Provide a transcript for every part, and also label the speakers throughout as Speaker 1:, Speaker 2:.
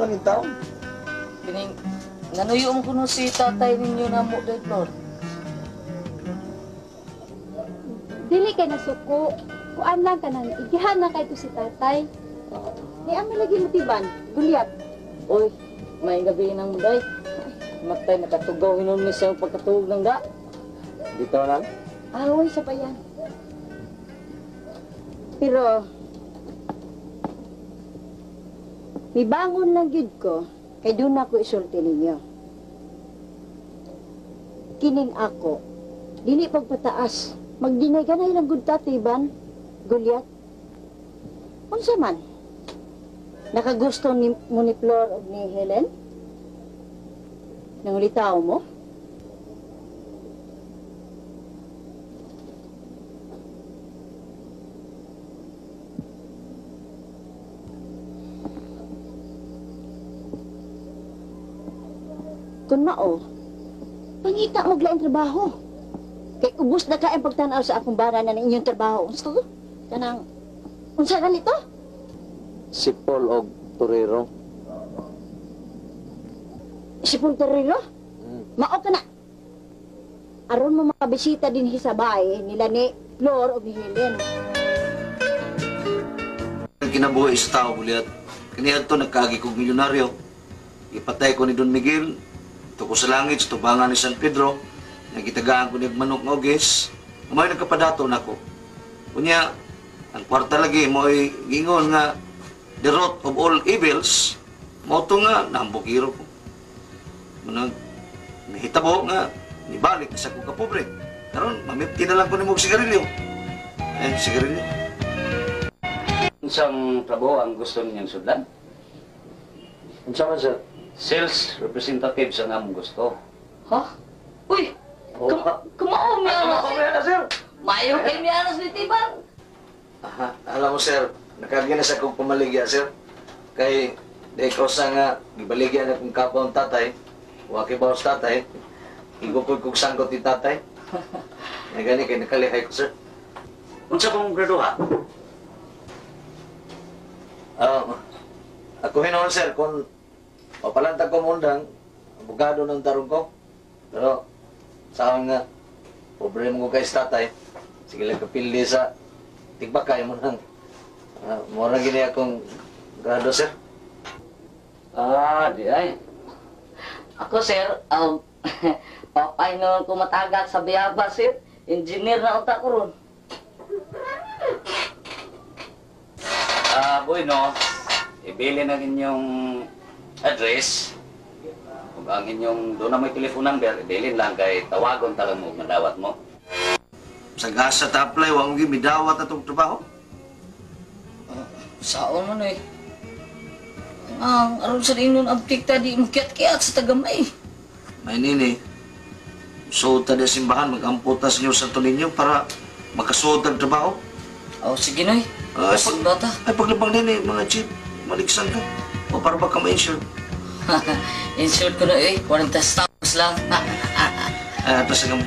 Speaker 1: lang yung taon.
Speaker 2: Kining, nanuyo mo kuno si tatay ninyo na mo, Day Flor.
Speaker 3: Dili kay nasuko. Kuan lang ka nang igihan na kay ko si tatay.
Speaker 4: Di ama lagi motiban, Gulyat.
Speaker 2: Uy, may gabi nang muday. Matay nakatugaw hinon ni siya pagkatuog ng da.
Speaker 1: Dito lang?
Speaker 4: Away sa bayan. Pero, mibangon lang gyud ko, kay doon ako isulti ninyo. Kining ako, dili pagpataas, magdinay ka na ilang good tatiban, Gulyat. Unsa man? Nakagusto ni, mo ni Flor o ni Helen? Nangulitaw mo? Kung mao, pangita mo ang trabaho. Kay ubos na ka ang pagtanaw sa akong bara na ng inyong trabaho. Unsa to? Kanang, unsa ganito?
Speaker 1: Si Paul og Torero.
Speaker 4: Si Paul Torero? Mao ka na. Aron mo makabisita din sa bahay nila ni Flor o ni Helen.
Speaker 1: Kinabuhi sa tao, Gulyat. Kaniadto nagkaagi kog milyonaryo. Ipatay ko ni Don Miguel. Ito ko sa langit, sa tubangan ni San Pedro. Nagitagaan ko ni manok nga ugis. Umay nagkapadato nako. Unya, ang kwarta lagi mo'y gingon nga the root of all evils. Mao to nga, nahambukiro ko. Munang, nahitabo nga, nibalik sa kong kapobre. Karon, mamipti na lang ko nimo og sigarilyo. Eh, sigarilyo.
Speaker 5: Unsang trabaho ang gusto ninyong sudlan?
Speaker 1: Unsa man, sir?
Speaker 5: Sales representative sa among gusto.
Speaker 2: Ha? Uy!
Speaker 1: Oh.
Speaker 2: Kumao mi anas.
Speaker 1: Kumao sir.
Speaker 2: Mayo kay mi anas ni Tiban.
Speaker 1: Aha, alam mo, sir, nakagi na sa kong pamaligya, sir. Kay, di ko sa nga, gibaligya na kong kapwa ang tatay, waki ba sa tatay, igukod kong sanggot ni tatay. Nga gani, kay nakalihay ko, sir.
Speaker 5: Unsa kong graduha?
Speaker 1: Ako hinoon, sir, kung mapalantag ko mundang, abogado ng tarong ko. Pero, sa akin nga, pobre mo ko kay tatay, sige lang kapili sa tigbakay mo nang. Mura gini akong grado, sir.
Speaker 5: Ah, di ay.
Speaker 2: Ako, sir, papay noon ko matagak sa biyaba, sir. Engineer na uta ko ron.
Speaker 5: Ah, boy, no, ibili na inyong address. Kung ang inyong, doon na may telephone number, ibilin lang kay tawagon talang mo, madawat mo.
Speaker 1: Sa gasa ta apply, wa mo midawat atong trabaho.
Speaker 2: Saon man eh. Ang aron sa ingon abtik ta di mukiat-kiat sa tagamay.
Speaker 1: May nini, suot ta di simbahan, mag-ampo ta sa inyo Santo Niño para makasuot ang trabaho.
Speaker 2: Oh, sige noy.
Speaker 1: Ay,
Speaker 2: Simba ta.
Speaker 1: Ay, paglabang nini, mga chief, maligsan ka. O para ba ka ma-insure?
Speaker 2: Insure ko na eh, 40 stocks lang.
Speaker 1: Ay, ato sa gamay.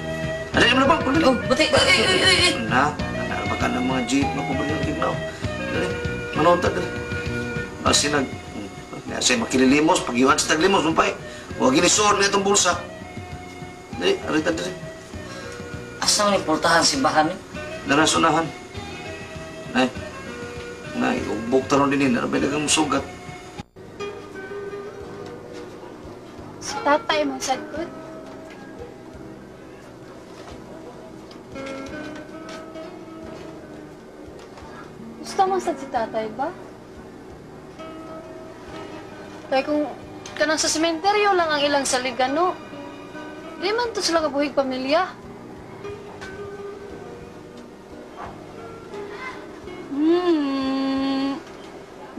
Speaker 1: Ano yung labang? Pagdali.
Speaker 2: Oh, buti. Ay, ay, ay, ay, ay.
Speaker 1: Na, nanarba ka ng mga jeep na kumagal tignaw. Dali, manood ta, dali. Kasi nag, kasi makililimos, pag iwan sa taglimos, mumpay. Huwag ginisor na itong bulsa. Dali, arita, dali.
Speaker 2: Asa man importahan simbahan ni?
Speaker 1: Narasunahan. Ay, nay, ugbok taron din eh, narabay na kang sugat.
Speaker 3: Si tatay mo sad good. Gusto mo sad si tatay ba? Kaya kung kanang sa sementeryo lang ang ilang saligan, no? Di man to sila kabuhig pamilya.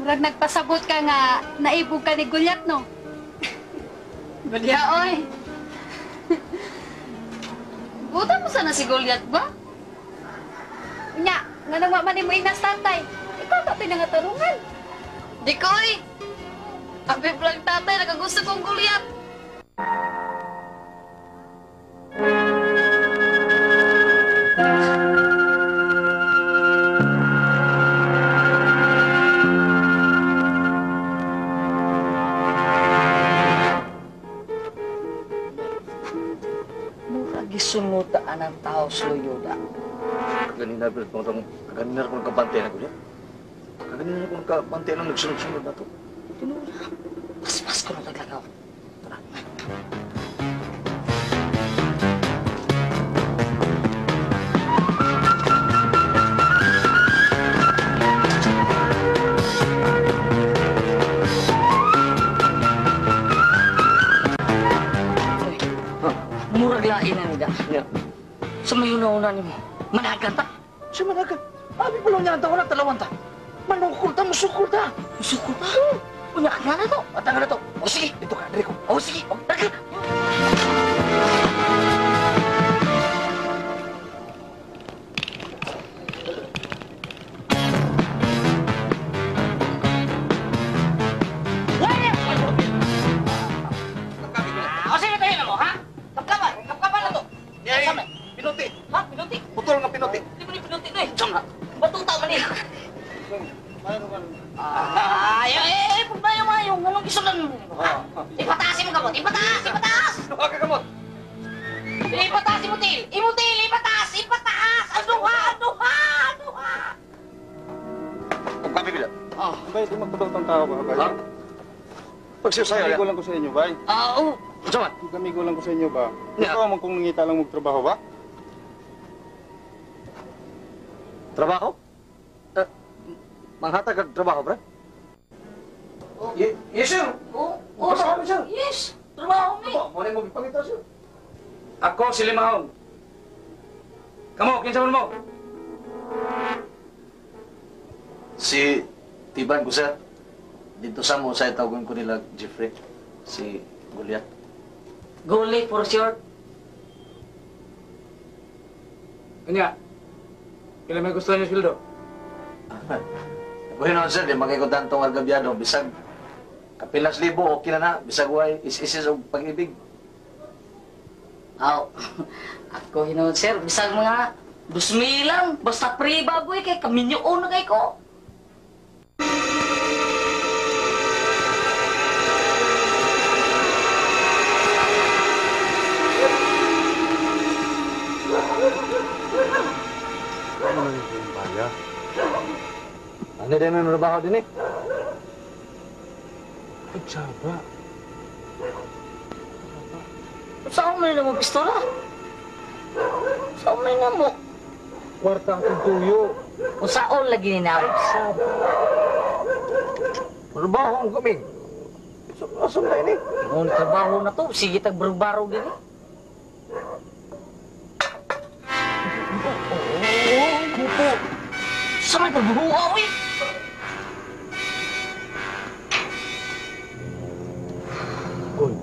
Speaker 3: Murag nagpasabot ka nga naibog ka ni Gulyat, no? Gulya, oy! Buta mo sana si Gulyat ba? Nya, nga nang wa man mo inas tatay. Ikaw ba pinangatarungan? Di ko, oy! Abi lang tatay, nakagusto kong Gulyat.
Speaker 2: anang tao sluyoda.
Speaker 1: Kaganina pero tong kaganina ko kabante na Goliath. Kaganina ko kabante nang nagsunod-sunod na to.
Speaker 2: Tinuod. Paspas ko na taglakaw. Tara. Murag lain na nida.
Speaker 1: Yeah.
Speaker 2: Sa may una-una nimo, managan ta.
Speaker 1: Siya managan. Abi pa lang niya ang taon na talawan ta. Manukul ta, musukul ta.
Speaker 2: Musukul ta? Unya ka na to.
Speaker 1: Atang na to.
Speaker 2: O sige.
Speaker 1: Dito ka, Rico.
Speaker 2: O sige. O, taga. O sige, tayo na mo, ha? Kapkapan, kapkapan na to.
Speaker 1: Pinuti.
Speaker 2: Ha? Pinuti?
Speaker 1: Putol nga pinuti.
Speaker 2: Di mo ni pinuti na eh. Batuta man eh. Ay, ay, pagbayo nga yung anong isulan mo. Ipataas mo kamot, ipataas, ipataas!
Speaker 1: Duha ka kamot!
Speaker 2: Ipataas imutil! Imutil, ipataas, ipataas! Aduha, aduha, aduha!
Speaker 1: Kung kami bila.
Speaker 2: Oh.
Speaker 6: Bay, di magtubag tang tao ba, bay?
Speaker 1: Ha? Pagsiyo sa'yo,
Speaker 6: Amigo lang ko sa inyo, bay.
Speaker 2: Ah, oo.
Speaker 1: Unsa man?
Speaker 6: Amigo lang ko sa inyo ba?
Speaker 1: Yeah.
Speaker 6: Ikaw man kung nangita lang magtrabaho ba?
Speaker 1: Trabaho? Manghatag kag trabaho, bro?
Speaker 2: Oh.
Speaker 1: Yes, sir.
Speaker 2: Oo, oh,
Speaker 1: Trabaho mi, sir.
Speaker 2: Yes, trabaho mi.
Speaker 1: Trabaho, mo na mo gipangita, sir.
Speaker 5: Ako si Limahong. Kamo, kinsa man mo?
Speaker 1: Si Tiban ko, sir. Dito sa mo, sa tawagan ko nila Jeffrey. Si Goliath.
Speaker 2: Goli for short.
Speaker 5: Kanya, kailan may gusto niyo sweldo?
Speaker 1: Ako yun, sir, di makikutan tong argabyado. Bisag, kapilas libo, okay na na. Bisag way, is-isis og pag-ibig.
Speaker 2: Aw, ako hinuod, sir. Bisag mga 2,000 lang. Basta free baboy kay kaminyoon na kay ko.
Speaker 1: Ano din ang trabaho din eh?
Speaker 6: Pagsaba.
Speaker 2: Saan mo na mo pistola? Saan mo na mo?
Speaker 6: Kwarta ang tuyo.
Speaker 2: Kung saan lagi ni na?
Speaker 1: Trabaho ang kami. Asam na ini.
Speaker 2: Ang trabaho na to, sige tag baro gini. Oh, kupo. Sa may pagbuhuaw eh.
Speaker 1: Uy,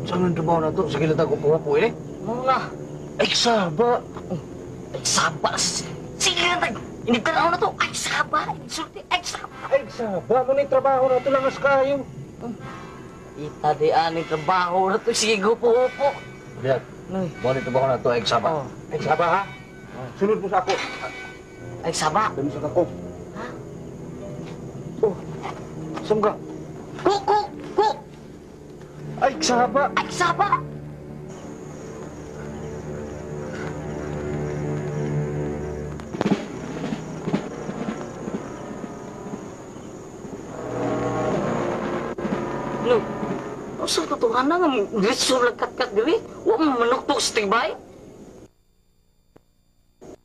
Speaker 1: saan ang trabaho na to? Sige lang tayo kupo eh.
Speaker 2: Muna.
Speaker 1: Ay, saba.
Speaker 2: Ay, saba. Sige lang tag. Inigtanaw na to. Ay, saba. Insulti. Ay, saba.
Speaker 6: Ay, saba. Muna yung trabaho na ito lang as kayo.
Speaker 2: Ita di aning trabaho na to. Sige, gupo-upo.
Speaker 1: Goliath,
Speaker 2: Noy.
Speaker 1: mo ni trabaho na to, ay saba.
Speaker 2: Oh.
Speaker 6: Ay, saba ha? Sunod mo sa ako.
Speaker 2: Ay, saba.
Speaker 6: Dami sa ako.
Speaker 2: Ha?
Speaker 1: Oh, saan ka?
Speaker 2: Ku, ku, ku.
Speaker 6: Ay, saba.
Speaker 2: Ay, saba. No. Sa totohanan nga, diretso lang kat-kat diri. Wa mo manuktok sa tigbay.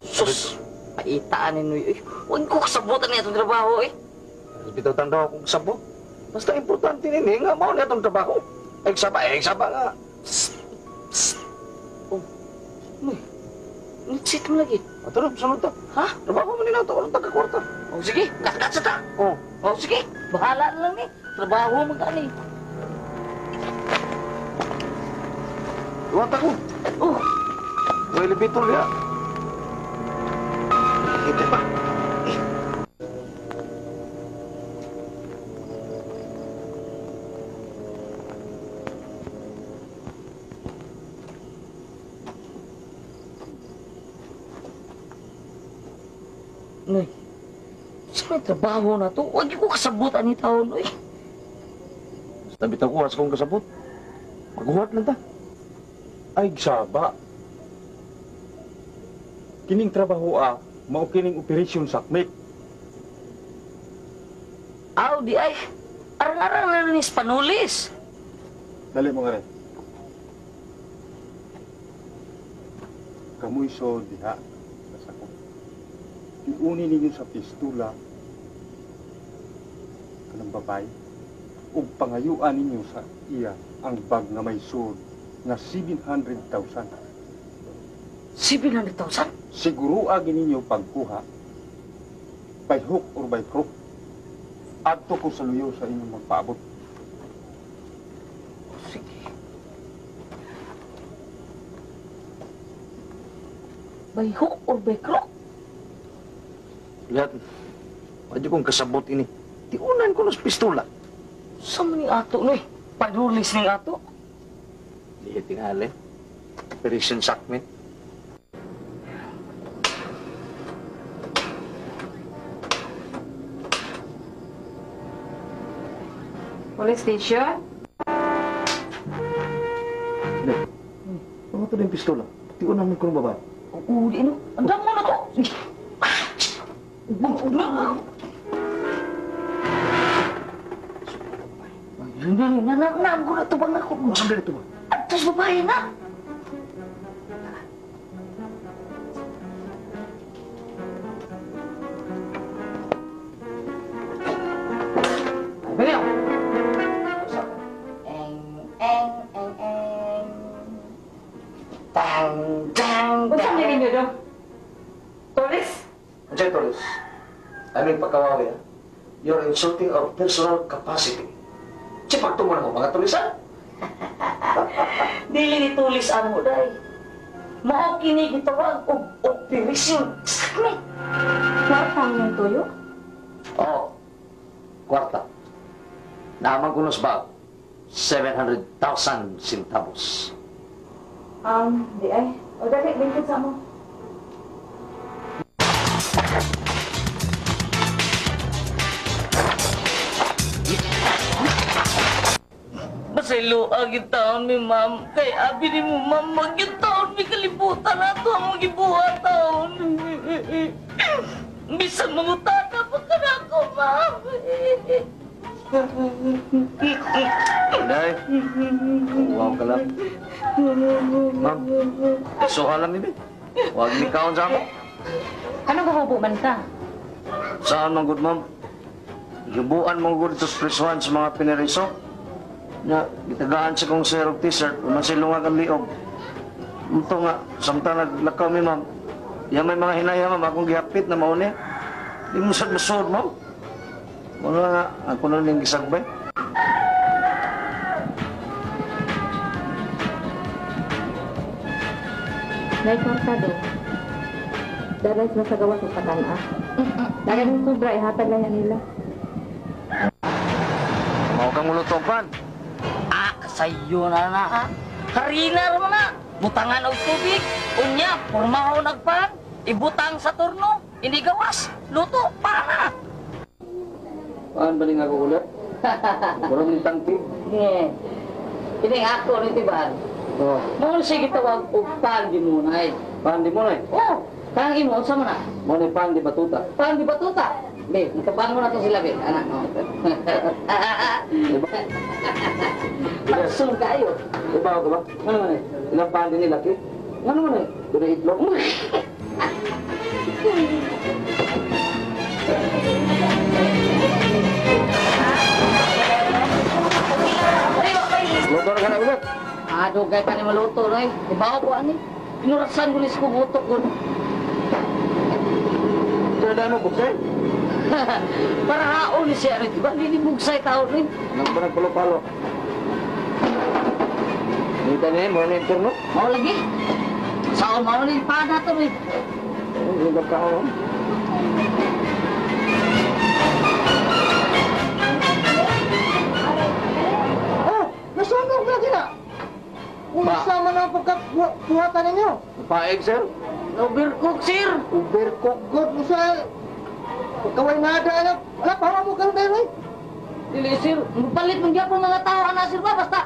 Speaker 2: Sus, paitaan ni Nuy. Huwag ko kasabutan niya itong trabaho eh.
Speaker 1: Bitaw tanda akong sabot. Basta importante nini nga mao ni atong trabaho. Ay saba nga.
Speaker 2: Oh. Nuy, nagsit mo lagi.
Speaker 1: Ato na, sunod ta.
Speaker 2: Ha?
Speaker 1: Trabaho man ni nato, aron taga kwarta.
Speaker 2: O sige, kat-kat sa ta.
Speaker 1: Oh.
Speaker 2: O sige, bahala na lang ni. Trabaho mo gani.
Speaker 1: Iwata ko.
Speaker 2: Oh,
Speaker 1: May elevator niya. Ito pa.
Speaker 2: Noy, sa may trabaho na to, huwag ko kasabutan ni taon, Noy.
Speaker 1: Basta bitaw ko, as kong kasabot. Maghuwat lang ta.
Speaker 6: Ay, saba. Kining trabaho mao kining operasyon sakmik.
Speaker 2: Aw, di ay. Arang-arang na rin panulis.
Speaker 6: Dali mo nga rin. Kamoy so diha sa ko. Iuni ninyo sa pistula kanang babae ug pangayuan ninyo sa iya ang bag nga may sud nga 700,000.
Speaker 2: 700,000?
Speaker 6: Siguro agi ninyo pagkuha by hook or by crook. Adto ko sa luyo sa inyong magpaabot.
Speaker 2: Sige. By hook or by crook?
Speaker 1: Lihat, wadyo kong kasabot ini. Tiunan ko ng pistola.
Speaker 2: Sa man yung ato, no eh? Panulis ng ato?
Speaker 1: Di tingali. Operation Sakmit.
Speaker 3: Police station?
Speaker 1: Hindi. Ano ito yung pistola? Tiunan mo ko ng babae.
Speaker 2: Oo, di ano? Andam mo na to! Naam ko na ito bang ako?
Speaker 1: Saan ba ito ba?
Speaker 2: Atos babae na! Ay, Eng, eng, eng, eng. Tang, tang,
Speaker 3: Unsa
Speaker 2: tang.
Speaker 3: man ninyo do? Tolis?
Speaker 1: Andiyan, Torres. I mean, pagkawawi, ha? You're insulting our personal capacity. Sipagtungo na mo, mga tulisan.
Speaker 2: Dili ni tulis amo, day. Mao kini gitawag og operasyon. Sakmit.
Speaker 3: Kwarta ang inyong tuyo?
Speaker 1: Oo. Kwarta. Naman ko sa bag. 700,000 centavos.
Speaker 3: Di ay. O dali, lingkod sa mo.
Speaker 2: Basilo ang taon mi, ma'am. Kay abi ni mo, ma'am, magyud taon mi kalibutan ato ang magibuhat taon. Bisan mangutana pa ka na ako, ma'am.
Speaker 1: Inday, wow ka lang. Ma'am, isuha lang ni Huwag ni kaon sa ako.
Speaker 3: Anong kahubo man ka?
Speaker 1: Saan man good, ma'am? Yubuan mong good ito sa prisuhan sa mga pineriso. Na, gitagaan sa kong sir og t-shirt, man silungag ang liog. Ito nga, samtang naglakaw mi, ma'am. Yan may mga hinaya, ma'am, akong gihapit na mauni. Di mo sad masuod, ma'am. Wala nga, ako na ning gisagbay.
Speaker 3: Nay kwarta do. Dalas na sa gawas sa patana. Dagan ng sobra, ihatag lang yan nila.
Speaker 1: Mao kang mulutopan.
Speaker 2: Ah, sayo na na, ha? Karina naman na. Butangan og tubig. Unya, pormaho nagpan. Ibutang sa turno. Hindi gawas. Luto, para na.
Speaker 1: Paan ba ning ako ulit? Murag ni tangki.
Speaker 2: Yeah. Ini ako ni Tiban.
Speaker 1: Oh,
Speaker 2: Mo siya gitawag og pan di munay.
Speaker 1: paan di mo na eh.
Speaker 2: Oh, kang imo unsa man na?
Speaker 1: Mo ni paan di batuta.
Speaker 2: Pan di batuta. Be, makapan mo na to sila be, anak. Oh. Langsung kayo.
Speaker 1: Iba ka ba?
Speaker 2: Ano man eh?
Speaker 1: Ilang paan din nila, ki?
Speaker 2: Ano man eh?
Speaker 1: Doon na itlog. Luto na ka na ulit.
Speaker 2: Ado kay pa ni maluto roy. Ibaw ko ani. Pinurasan ko ni sa kubutok ko.
Speaker 1: Tinadaan mo, buksay?
Speaker 2: Para haon ni siya rin. Diba? Hindi bugsay tao rin.
Speaker 1: Nang ba nagpalo-palo? Dito na yun, mo na yung turno.
Speaker 2: Mao lagi. Sao mao ni pana to rin.
Speaker 1: Hindi ba ka oh?
Speaker 6: Oh, nasunog lagi na. Unsa man ang pagkabuhatan ninyo?
Speaker 1: Paeg, sir?
Speaker 2: Overcook, sir.
Speaker 6: Overcook god mo sa kaway nada anak. Wala pa mo karon dahil.
Speaker 2: Dili, sir. Palit mong gyapon mga tao ana, sir ba? Basta